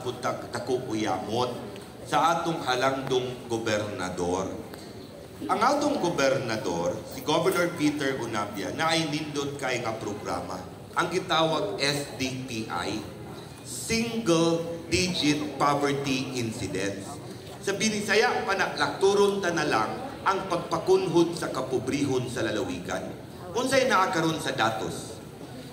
pud dako uyamot sa atong halangdong gobernador. Ang atong gobernador, si Governor Peter Unabia, na ay nindot kay nga programa. Ang gitawag SDPI, Single Digit Poverty Incidence. Sa Binisaya pa na, lakturon ta na lang ang pagpakunhod sa kapobrehon sa lalawigan. Unsay naa karon sa datos?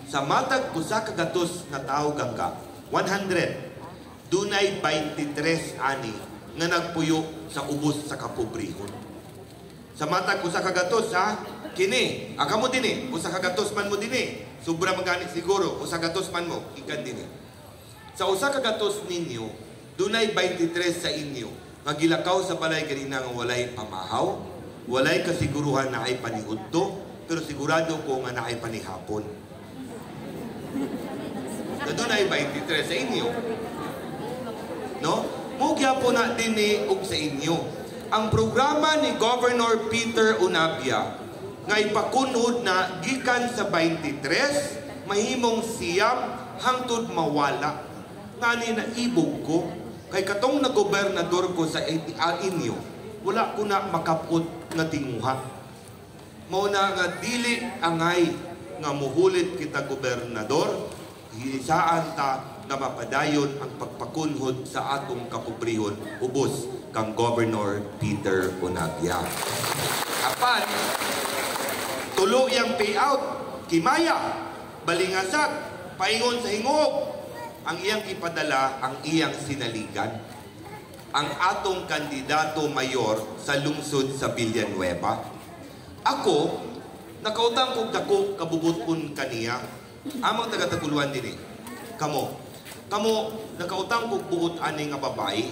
Sa matag 100 nga tawo gangga, 100, dunay 23 ani nga nagpuyo sa ubos sa kapobrehon. Sa matag 100 ha, kini, kamo dinhi, 100 man mo dinhi, sobra man gani siguro, 100 man mo, ikan dinhi. Sa 100 ninyo, dunay 23 sa inyo nga gilakaw sa balay ganina nga walay pamahaw, walay kasiguruhan na ay panihudto, pero sigurado ko nga na ay panihapon. Na dunay 23 sa inyo. No? Mugya po na dinhi og sa inyo. Ang programa ni Governor Peter Unabia nga ipakunhod na gikan sa 23 mahimong 9 hangtod mawala. Ngani naibog ko kay katong na gobernador ko sa inyo, wala ko na makapot nga tinguha. Mao na nga dili angay nga muhulit kita, gobernador, hisaan ta nga mapadayon ang pagpakunhod sa atong kapobrehon ubos kang Governor Peter Unabia. Apan, tulo yang payout, Kimaya, Balingasag, paingon sa Gingoog, ang iyang ipadala ang iyang sinaligan. Ang atong kandidato mayor sa lungsod sa Villanueva. Ako, nakautang kog dako kabubuton kaniya. Amang taga-Taguluan dinhi. Kamo. Kamo, nakautang kog buot ani nga babae.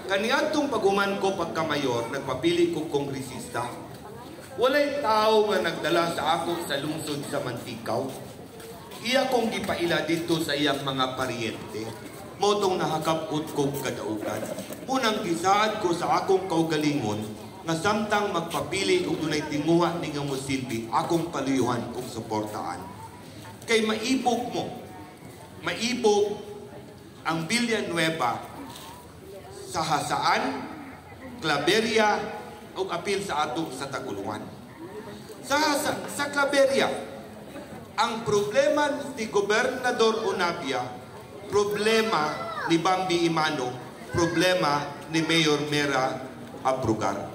Kaniadtong paghuman ko pagka-mayor, nagpapili kog kongresista. Walay tao nga nagdala sa ako sa lungsod sa Manticao. Iya kong gipaila dito sa iyang mga paryente. Mao tong nahakapot kog kadaugan. Unang gisaad ko sa akong kaugalingon nga samtang magpapili og dunay tinguha ni nga mosilbi, akong paluyuhan ug suportaan. Kay maibog mo, maibog ang Villanueva sa Jasaan, Claveria, ug apil sa ato sa Taguluan. Sa Claveria, ang problema ni Gobernador Unabia, problema ni Bambi Emano, problema ni Mayor Mera Abrugar.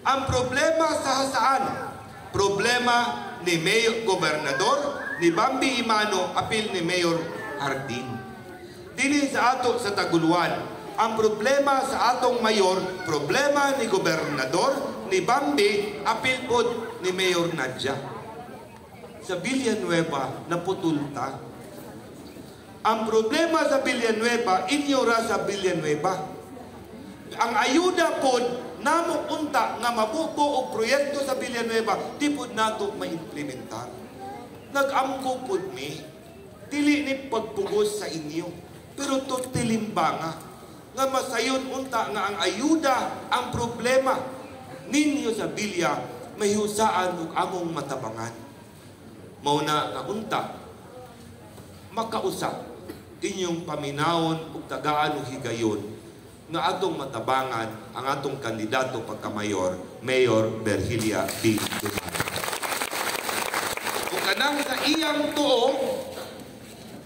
Ang problema sa Jasaan, problema ni Mayor Gobernador, ni Bambi Emano, apil ni Mayor Hardin. Dili sa ato sa Taguluan, ang problema sa atong mayor, problema ni Gobernador, ni Bambi, apil pod ni Mayor Nadia. Sa Villanueva, naputol ta. Ang problema sa Villanueva, inyo ra sa Villanueva. Ang ayuda pod, namo unta nga mabubo og proyekto sa Villanueva, di pod nato maimplementar. Nag-amko pod mi, dili ni pagpugos sa inyo, pero to tilimbanga, nga masayon unta nga ang ayuda, ang problema ninyo sa Villa, mahusaan og among matabangan. Mao na nga unta, makausap inyong paminawon ug tagaan og higayon nga atong matabangan ang atong kandidato pagkamayor, Mayor Virgilia B. Dumalag. Ug kanang sa iyang tuo,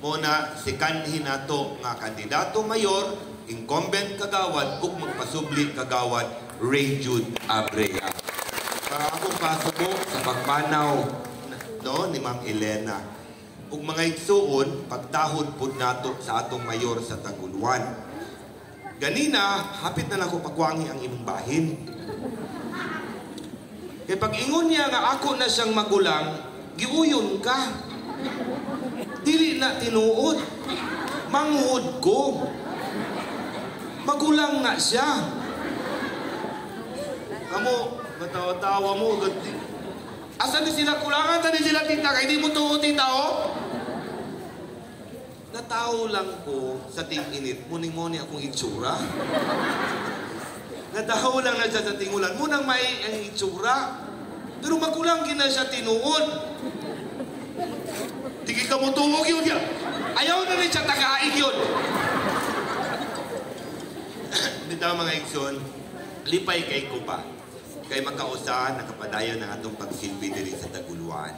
mo na si kanhi nato nga kandidato mayor, incumbent kagawad ug magpasubli kagawad Ray Jude Abrea. Para akong pasubo sa pagpanaw, no, ni Ma'am Elena. Ug mga igsuon, pagtahod pud nato sa atong mayor sa Taguluan. Ganina, hapit na nako pagwangi ang imong bahin. Kay pag ingon niya nga ako na siyang magulang, giuyon ka. Dili na tinuod. Manghud ko. Magulang na siya. Kamo, matawa-tawa mo. Asa ni sila kulangan? Asa ni sila tita? Kaya di mo tuo tita, oh? Natawo lang ko sa ting-init. Muning-muni akong itsura. Natawo lang na siya sa tingulan. Munang may ang itsura. Pero magulang gina siya tinuod. Tige ka mo tuog yun. Ayaw na rin siya tagaig yun. Bitaw, mga igsoon, lipay kay ko ba? Kay makausa, nakapadayon ang atong pagsilbi diri sa Taguluan.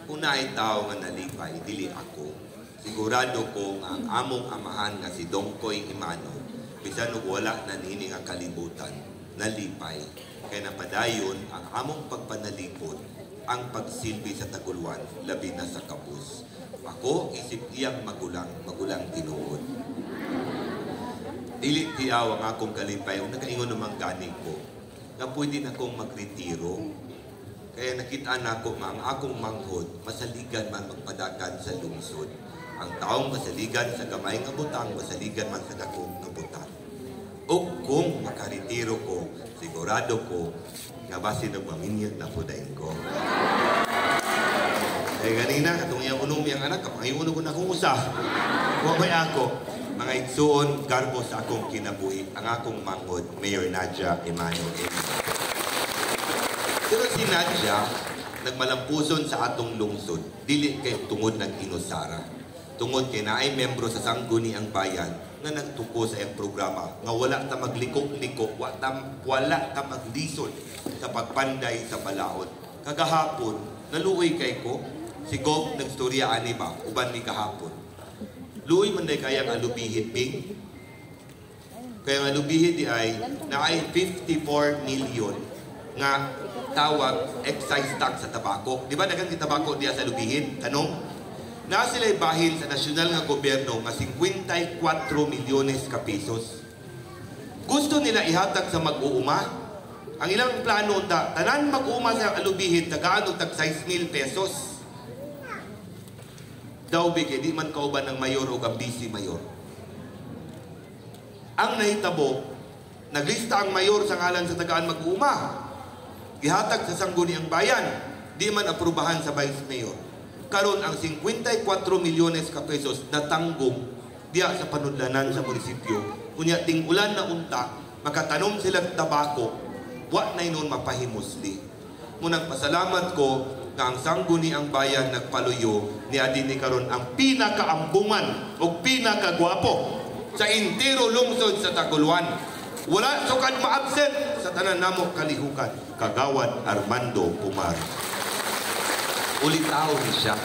Kung naay tao nga nalipay, dili ako. Sigurado ko nga ang among amahan nga si Dongkoy Emano, bisan og wala na niini nga kalibutan, nalipay. Kay napadayon ang among pagpanalipod, ang pagsilbi sa Taguluan, labi na sa Kabus. Ako, isip iyang magulang, magulang tinuod. Dili tiaw ang akong kalipay, ug nakaingon naman gani ko, nga pwede na kong magretiro. Kaya nakita nako nga ang akong manghod, masaligan man magpadagan sa lungsod. Ang taong masaligan sa gamay nga butang, masaligan man sa dakong nga butang. O kung makaretiro ko, sigurado ko nga basin og maminyag na po dayon ko. Kaya ganina, katong iyang unom iyang anak, kapangayuno ko na kung usa. Wa may ako. Mga igsuon, garbo sa akong kinabuhi, ang akong manghod, Mayor Nadia Emano. Pero si Nadia, nagmalampuson sa atong lungsod, dili kay tungod nag-inusara. Tungod kay naay membro sa Sangguniang Bayan nga nagtuko sa iyang programa nga wala ta magliko-liko, wala ta maglisod sa pagpanday sa balaod. Kagahapon, naluoy kay ko, si Gov nagstorya ani ba, uban ni kahapon. Luoy man day kaya ang Alubijid, Bing. Kaya ang Alubijid di ay naay 54 million nga tawag excise tax sa tabako. Di ba daghang tabako diya sa Alubijid? Tanong? Na sila'y bahin sa nasyonal nga gobyerno nga 54 milyones ka pesos. Gusto nila ihatag sa mag-uuma. Ang ilang plano ta, tanan mag-uuma sa Alubijid, tagaan og tag 6,000 pesos. Daw bi kay di man kauban ng mayor o ang vice mayor. Ang nahitabo, naglista ang mayor sa ngalan sa tagaan mag-uuma. Gihatag sa Sangguniang Bayan, di man aprubahan sa vice mayor. Karon ang 54 milyones ka pesos natanggong diya sa panudlanan sa munisipyo. Unya ting ulan na unta, makatanom sila tabako, wa na inon mapahimusli. Munang pasalamat ko nga ang Sangguniang Bayan nagpaluyo ni adini karon ang pinakaambungan o pinakagwapo sa entero lungsod sa Taguluan. Wala sukad ma-absent sa tanan namo kalihukan. Kagawad Armando Pumar. Ulitaw ni siya.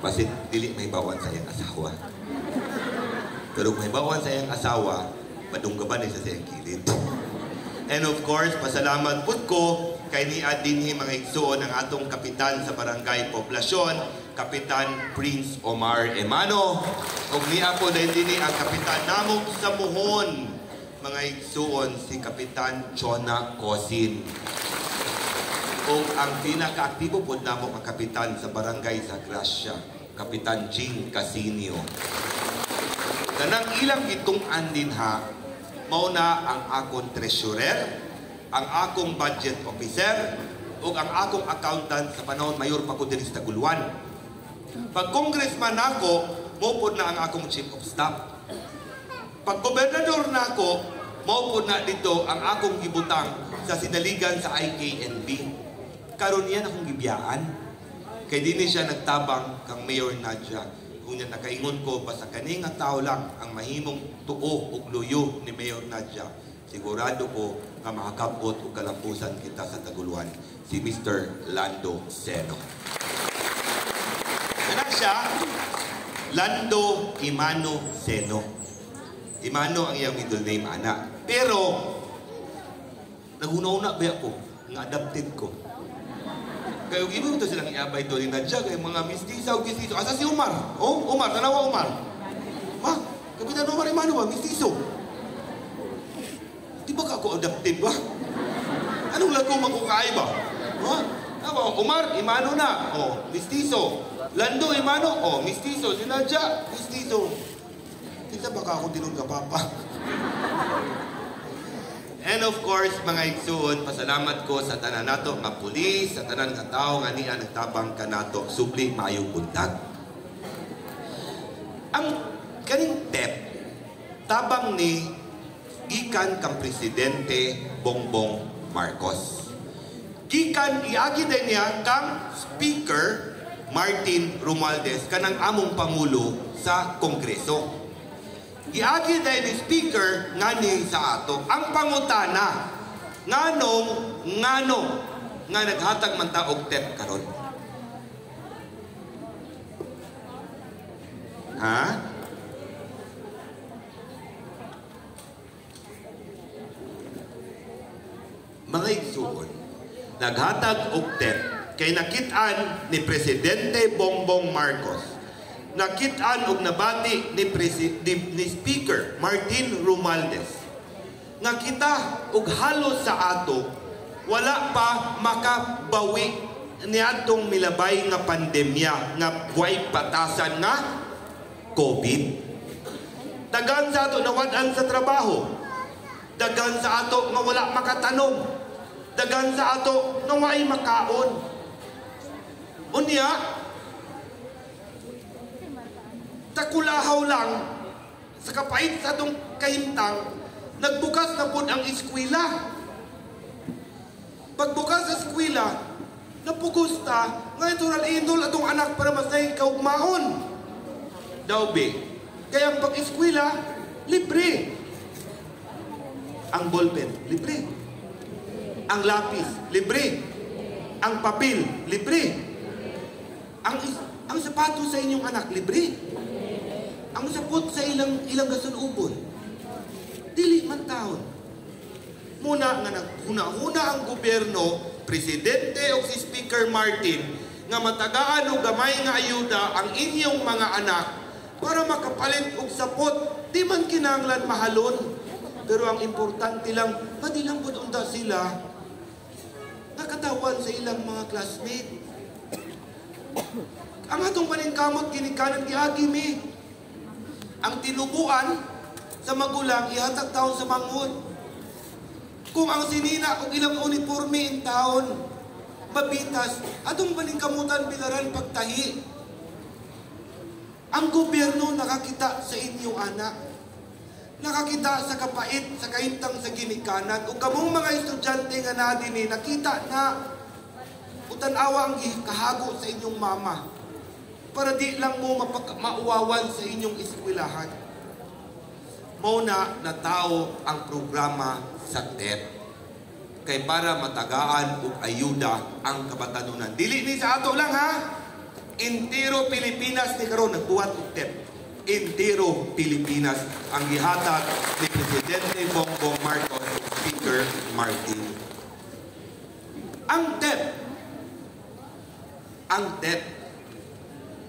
Basit dili may bawan sa iyang asawa. Pero kung may bawan sa iyang asawa, madunggaban ni siya sa iyang kilid. And of course, pasalamat pud ko kay ni dinhi, mga igsuon, ang atong kapitan sa Barangay Poblasyon, Kapitan Prince Omar Emano. Ug niya po dahil dinhi ang kapitan namong sa Muhon, mga igsuon, si Kapitan Chona Cosin. Ug ang pinakaaktibo pod namo ang kapitan sa Barangay sa Gracia, Kapitan Jing Casinio. Kanang ilang gitung-an din ha, mao na ang akong treasurer, ang akong budget officer, ug ang akong accountant sa panahon mayor pa ko diri sa Taguluan. Pag congressman nako, mao pod na ang akong chief of staff. Pag gobernador nako, mao pod na dito ang akong gibutang sa sinaligan sa IKNB. Karon yan akong gibiyaan. Kay dinhi siya nagtabang kang Mayor Nadia. Kung niya nakaingon ko, basta kani nga tao lang ang mahimong tuo ug luyo ni Mayor Nadia. Sigurado ko nga makakabot og kalampusan kita sa Taguluan, si Mr. Lando Seno. Anak siya, Lando Imano Seno. Imano ang iyang middle name, ana. Pero, naghuna-una ba ako, nga adopted ko. Kaya yung iba ito silang iabay doon ni Nadia, kaya mga mistisa o mistiso. Asa si Umar? Oh, Umar, tanawa Umar. Ma, Kapitan Omar Emano ba? Mistiso. Di ba ka ako adopted ba? Anong lago makukay ba? Ha? Ako, Omar, Imano na. Oh, mistiso. Lando, Imano. Oh, mistiso. Si Nadia, mistiso. Kinsa ba ka ako tinun ka, papa? And of course, mga igsuon, pasalamat ko sa tanan nato nga pulis, sa tanan nga tao nga niya nagtabang kanato, subli maayong buntag. Ang kaning TEP, tabang ni gikan kang Presidente Bongbong Marcos. Gikan iagi din niya kang Speaker Martin Romualdez, kanang among pangulo sa Kongreso. Giagi dahil ni Speaker ngani sa ato. Ang pangutana, nganong ngano nga naghatag man ta og TEP karon? Ha? Mga igsuon, naghatag og TEP kay nakit-an ni Presidente Bongbong Marcos, nakit-an og nabati ni Speaker Martin Romualdez nga kita og halos sa ato wala pa makabawi niadtong milabay nga pandemya nga buhay patasan nga COVID. Dagan sa ato nawad-an sa trabaho, dagan sa ato nga wala makatanom, dagan sa ato nga waay makaon. Unya, takulahaw lang sa kapait sa atong kahimtang, nagbukas na pud ang eskwela. Pagbukas sa eskwela, napugos ta nga natural indol atong anak para mas kaugmaon. Daw be, kaya ang pag-eskwela, libre. Ang ballpen, libre. Ang lapis, libre. Ang papel, libre. Ang sapato sa inyong anak, libre. Ang sapot sa ilang gasulubon, dili man taon. Muna nga naghuna-huna ang gobyerno, presidente o si Speaker Martin, nga matagaan og gamay nga ayuda ang inyong mga anak para makapalit og sapot. Di man kinahanglan mahalon. Pero ang importante lang, madilang pud unta sila nakatawan sa ilang mga classmate. Ang atong paningkamot ginikanan giagi mi. Ang tinubuan sa magulang ihatag taon sa manghod. Kung ang sinina og ilang uniforme in taon mabitas, atong paningkamutan bilaran pagtahi. Ang gobyerno nakakita sa inyong anak. Nakakita sa kapait, sa kahimtang sa ginikanan. Ug kamong mga estudyante nga naa dinhi, nakita na utan-awa ang kahago sa inyong mama para di lang mo mauwawan sa inyong eskwelahan. Mao na natao ang programa sa TEP kay para matagaan og ayuda ang kabatanunan. Dili ni sa ato lang ha. Entero Pilipinas ni karon nagbuhat og TEP. Entero Pilipinas ang gihatag ni Presidente Bongbong Marcos ug Speaker Martin. Ang TEP, ang TEP,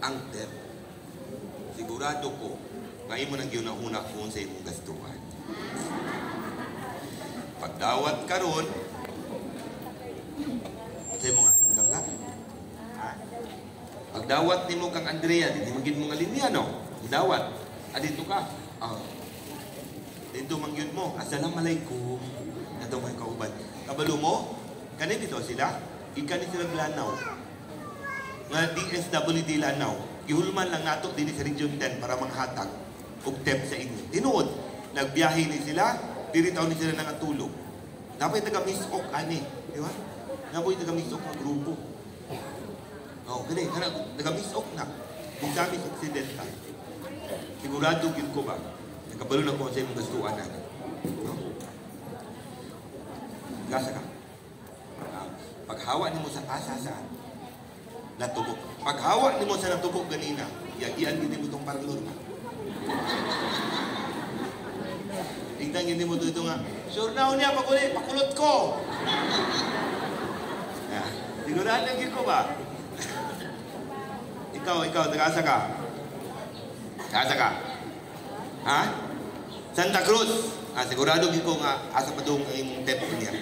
ang TEP. Sigurado ko nga imo nang giuna-una kung sa imong gastuhan. Pagdawat karon sa imong anang gangga. Ha? Pagdawat nimo kang Andrea, di man gid mo nga linya no. Dawat. Ah, dito ka. Ah. Dito man gyud mo. Assalamualaikum. Ato may kauban. Kabalo mo? Kani dito sila. Ikan ni sila Lanao. Nga DSWD Lanao. Gihulman lang nato dinhi sa Region 10 para manghatag og TEP sa inyo. Tinuod, nagbiyahe ni sila, diri taon ni sila nangatulog. Napay taga Misok ani, di ba? Napay taga Misok nga grupo. Oh, gani kana taga Misok na. Misamis Occidental. Sigurado gyud ko ba? Nakabalo na ko sa imong gastuan ani. No? Gasa ka. Paghawa nimo sa asa sa natubok. Paghawa nimo sa natubok ganina, yagian gid nimo tong parlor na. Tignan gid nimo dito nga, sure na niya pakulit, pakulot ko. Ah, sigurado gyud ko ba? Ikaw, taga-asa ka? Taga-asa ka? Ha? Santa Cruz. Ah, sigurado gyud ko nga asa pa dong ang imong TEP niya.